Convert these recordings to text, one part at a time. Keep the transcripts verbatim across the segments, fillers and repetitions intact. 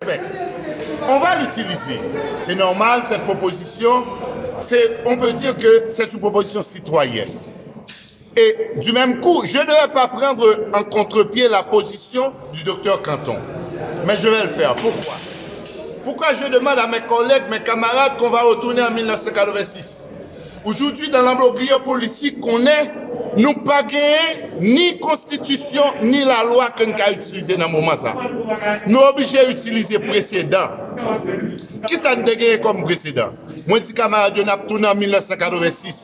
On va l'utiliser. C'est normal, cette proposition, c'est, on peut dire que c'est une proposition citoyenne. Et du même coup, je ne vais pas prendre en contre-pied la position du docteur Canton. Mais je vais le faire. Pourquoi? Pourquoi je demande à mes collègues, mes camarades, qu'on va retourner en mille neuf cent quatre-vingt-six? Aujourd'hui, dans l'imbroglio politique qu'on est, nou pa genyen ni konstitisyon, ni lalwa ke n ka itilize nan moman sa. Nou oblije itilize presedan. Kisa n te genyen kòm presedan? Mwen di kamarad yo n ap tounen an mil nèf san katrevensis.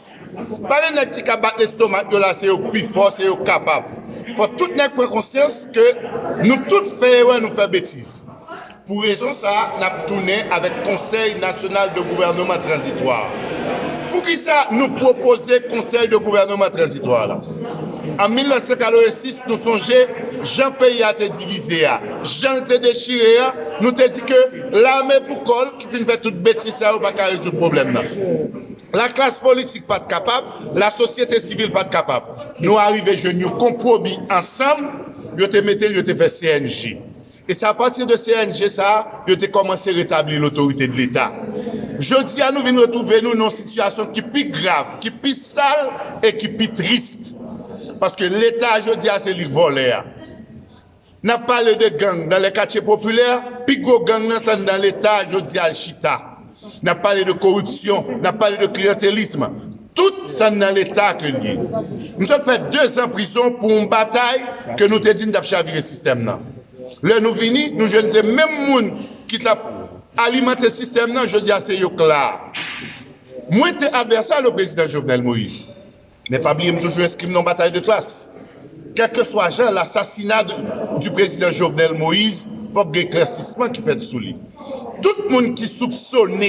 Pa gen nèg ki ka bat lestomak yo la, se yo k pi fò, se yo k kapab. Fò tout nèg pran konsyans ke nou tout fè erè, nou fè betiz. Pou rezon sa a, n ap tounen avèk Konsèy Nasyonal de Gouvènman Tranzitwa. Poukisa nou pwopoze Konsèy de Gouvènman Tranzitwa la? An mil nèf san katrevensis, nou sonje jan peyi a te divize a, jan l te dechire a, nou te di ke lame pou kò l ki fin fè tout betiz sa yo pa ka rezoud pwoblèm nan. Laklas politik pa t kapab, lasosyete sivil pa t kapab. Nou arive jwenn yon konpwomi ansanm, yo te mete l, yo te fè C N G. E se apati de C N G sa a, yo te kòmanse retabli lotorite de Leta. Jodi a, nou vin retwouve nou nan yon sitiyasyon ki pi grav, ki pi sal e ki pi tris. Paske Leta jodi a, se li k vòlè a. N ap pale de gang nan lè katye popilè, pi gwo gang nan se anndan Leta jodi a l chita. N ap pale de koripsyon, n ap pale de kliyantelism. Tout se anndan Leta ke l ye. M sot fè dezan prizon pou yon batay ke nou te di n t ap chavire sistèm nan. Lè nou vini, nou jwenn se menm moun ki t ap alimante sistèm nan, jodi a se yo k la. Mwen te advèsè le prezidan Jovenel Moïse. Men pa bliye m toujou enskri m nan yon batay de klas. Kèlkeswa jan, lasasina de, du prezidan Jovenel Moïse, fòk gen eklèsisman ki fèt sou li. Tout moun ki soupsone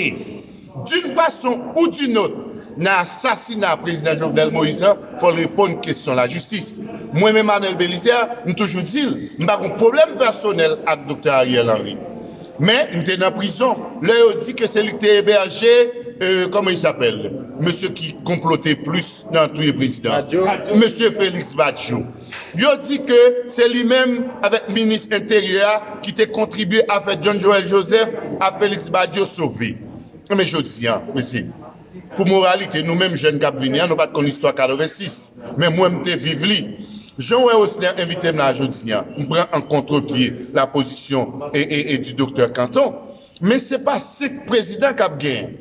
d'une façon ou d'une autre nan asasina prezidan Jovenel Moïse la, fò l reponn kesyon lajistis. Mwen menm Arnel Belizaire, m toujou di l, m pa gon pwoblèm pèsonèl ak Doktè Ariel Henry. Men, m te nan prizon. Lè yo di ke se li ki te ebèje, euh, comment il s'appelle? Mesye ki konplote plis nan touye prezidan. Badio. Mesye Félix Badio. Yo di ke se li menm avèk minis enteryè a ki te kontribye a fè John Joël Joseph a Félix Badio sove. Men jodi a, mesye, pou moralite, nou menm jèn k ap vini an, nou pa t konn istwa katrevensis. Men mwen, m te viv li. Jan w wè Osner envite m la jodi a, m pran an kontrepye la pozisyon e, e, e di doktè Canton. Men se pa senk prezidan k ap genyen.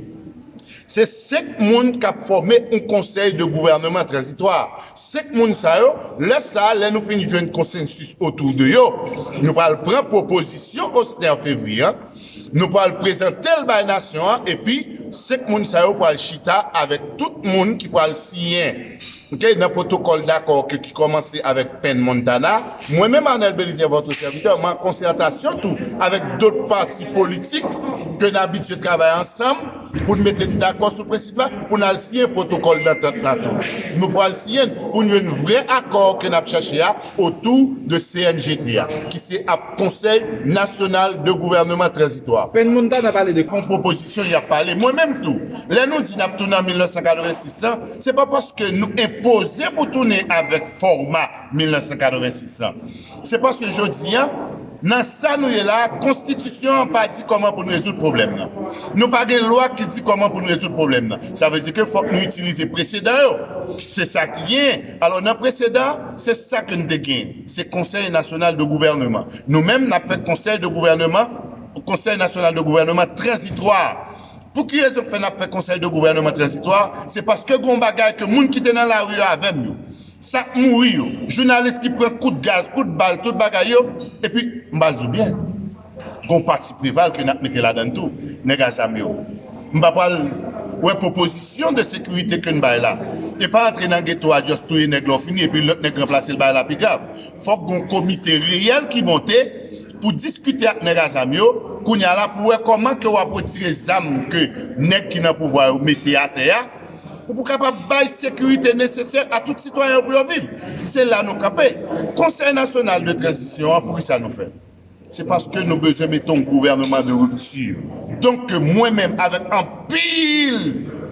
Se senk moun k ap fòme yon konsèy de gouvènman tranzitwa. Senk moun sa yo, lè sa a, lè nou fin jwenn konsansis otou de yo, nou pral pran pwopozisyon Osner Fevrier an, nou pral prezante l bay nasyon an, epi senk moun sa yo pral chita avèk tout moun ki pral siyen, ok, nan pwotokòl dakò ke ki kòmanse avèk Penn Montana. Mwen menm, Arnel Belizaire, votre serviteur, mwen an konsètasyon tou avèk dòt pati politik ke n abitye travay ansanm pou n mete n dakò sou prensip la, pou n al siyen pwotokòl dantant la tou. Nou pral siyen l pou n jwenn vrè akò ke n ap chache a otou de C N G T a, ki se ap Konsèy Nasyonal de Gouvènman Tranzitwa. Penn Montana pale de fon pwopozisyon y ap pale. Mwen menm tou, lè nou di n ap tounen an mil nèf san katrevensis lan, se pa paske nou enpoze pou tounen avèk fòma mil nèf san katrevensis lan. Se paske jodi a, nan sa nou ye la, konstitisyon an pa di kòman pou n rezoud pwoblèm nan. Nou pa gen lwa ki di kòman pou n rezoud pwoblèm nan. Sa vle di ke fòk nou itilize presedan yo. Se sa ki genyen. Alò, nan presedan, se sa ke n te genyen. Se Konsèy Nasyonal de Gouvènman. Nou menm, n ap fè Konsèy de Gouvènman, Konsèy Nasyonal de Gouvènman Tranzitwa. Pou ki rezon k fè n ap fè Konsèy de Gouvènman Tranzitwa? Se paske gen yon bagay ke moun ki te nan lari yo avè m yo, sa k mouri yo, jounalis ki pran kout gaz, kout bal, tout bagay yo, epi m pral di w byen, gen yon pati Preval ke n ap mete ladan l tou, nèg a zam yo. M pa pral wè pwopozisyon de sekirite ke n bay la. E pa antre nan geto a, just touye nèg la w fini, epi lòt nèg ranplase l, bagay la pi grav. Fòk gen yon komite reyèl ki monte pou diskite ak nèg a zam yo, kounye a la pou wè kòman ke w ap retire zam ke nèg ki nan pouvwa yo mete atè a, pou, pou kapab bay sekirite nesesè a tout sitwayen yo pou yo viv. Se la nou kanpe. Konsèy Nasyonal de Tranzisyon an, poukisa nou fè l? Se paske nou bezwen mete yon gouvènman de ripti. Donk, ke mwen menm, avèk anpil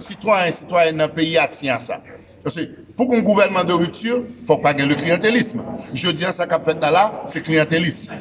sitwayen, sitwayèn nan peyi a tyen a sa. Paske pou gen yon gouvènman de ripti, fòk pa gen le kliyantelism. Jodi a, sa k ap fèt la la, se kliyantelism.